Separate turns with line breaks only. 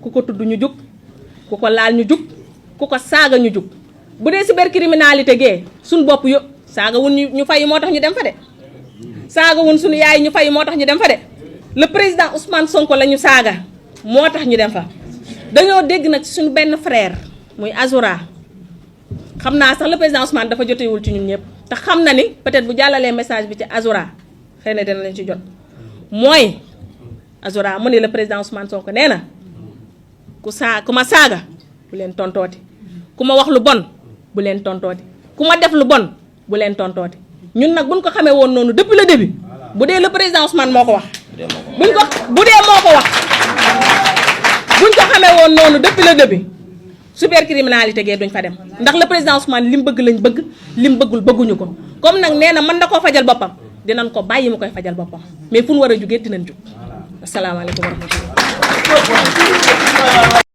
ku ko tudd ñu jug ku ko laal ñu jug ku ko saaga ñu jug bu dee cybercriminalité gee suñ bopp yëpp saaga wun ñu fay moo tax ñu dem fa de saaga wun suñu yaay ñu fay moo tax ñu dem fa de le président Ousmane Sonko la ñu saaga moo tax ñu dem fa dañoo dégg nag ci suñu benn frère muy Azoura xam naa sax le président Ousmane dafa jotewul ci ñun ñëpp te xam na ni peut-être bu jàllalee message bi ci Azoura xëy na dina leen ci jot mooy Azoura mu ne le président Ousmane Sonko nee na ku ma saaga bu leen tontooti ku ma wax lu bon bu leen tontooti ku ma def lu bon bu leen tontooti ñun nag buñ ko xamee woon noonu depuis le début bu dee le président Ousmane moo ko wax bu dee moo ko wax buñ ko xamee woon noonu depuis le début cybercriminalité gee duñ fa dem ndax le président Ousmane li mu bëgg lañ bëgg li mu bëggul bëgguñu ko comme nag nee na mën na koo fajal boppam dinañ ko bàyyi mu koy fajal boppam mais fu ñu war a jugee dinañ jug asalaamaaleykum wa rahmatulah